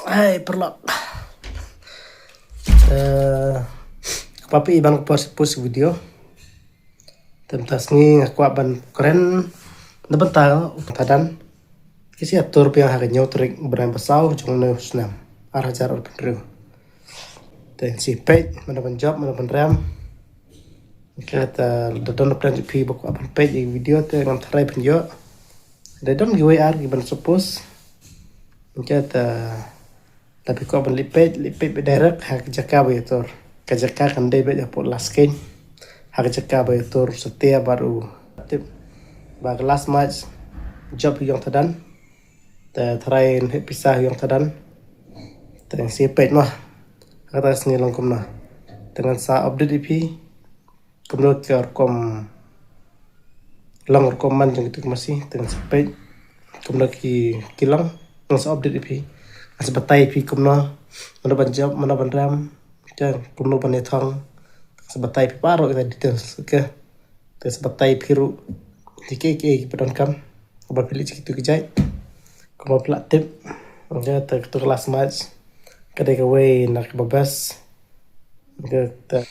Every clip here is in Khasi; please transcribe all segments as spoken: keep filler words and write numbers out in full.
Ai, paralok. Eh, kpa phi ban post post video. Te mynta sngi nga kwah ban kren na bynta u Thadan. Ki sa ïatur biang ha ka hynñiew tarik bnai ba saw jong une u snem ar hajar arphew hynriew. Te ngi sa peit mano ban jop, mano ban rem. Ka te da don plan jong phi ba kwah ban peit ïa video te ngam tharai ban ïoh. Da don kiwei ar ki ban support. Ka te Lada phi kwah ban leit peit, leit peit beit direct ha ka jaka ba ïatur. Ka jaka kan dei beit hapoh Laskein. Ha ka jaka ba ïatur satia bad u Tip. Ba ka last match jop hi ïong Thadan. Te tharai ngi heh pisa hi ïong Thadan. Te ngi sa peit noh. Ha kata ka sngi long kumno. Te ngan sa update ïa phi. Kumno ki rukom long rukom man jong kitu ki masi, te ngan sa peit kumno ki, ki long, ngan sa update ïa phi. Ngan sa batai ïa phi kumno, mano ban jop, mano ban rem, te kumno ban ïathong. Ngan sa batai ïa phi baroh kita details, okay. Te sa batai ïa phi ruh ïa kiei kiei kiba donkam ba phi leit sha kitu ki jait. Kumba phi la tip, okay, te katu ka last match ka dei kawei na kaba best. Te, te,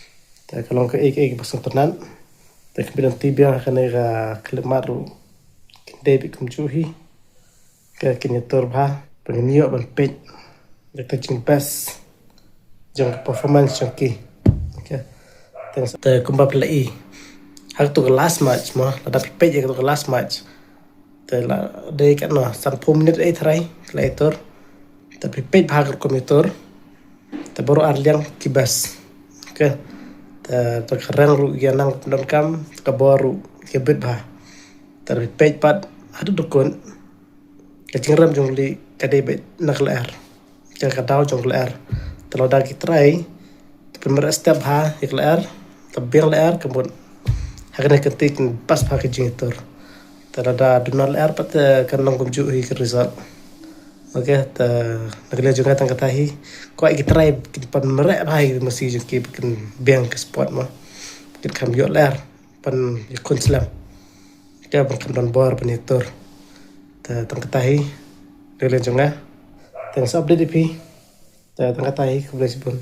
te ka long kaei kaei kaba sngewtynnat. Te kaba don tip biang ha kane ka khyllipmat ruh kin dei beit kumjuh hi. Ka kin ïatur bha ba ngin ïoh ban peit ïa ka jingbest jong ka performance jong ki. Okay. Te, te kumba phi la i ha katu ka last match mo, lada phi peit ïa katu ka last match. Te la dei katno, sanphew minit ei tharai la ïatur. Te phi peit bha ka rukom ïatur. Te baroh ar liang ki best. Okay. Te, te ka reng ruh ïa nang donkam, ka bor ruh ïa bit bha. Te phi peit pat haduh dukun. Ka jingrem jong u Lieh ka dei beit na ka lyer. Ka, ka daw jong ka lyer. Te lada ki trai, te pynmareh step bha ïa ka lyer, te biang lyer ka mut ha kane ka kynti kin pass bha ka jingïatur. Te lada duna lyer pat te kan long kumjuh hi ka result. Okay, te na ka liang jong nga tang kata hi. Kwah ïa ki trai kin pynmareh bha ïa ki masi jong ki ba kin biang ka spot mo. Kin kham ïoh lyer ban ïakhun slem. Ka ban kham don bor ban ïatur. Te tang kata hi. Na ka liang jong nga. Te ngan sa update ïa phi. Te tang kata hi, khublei shibun.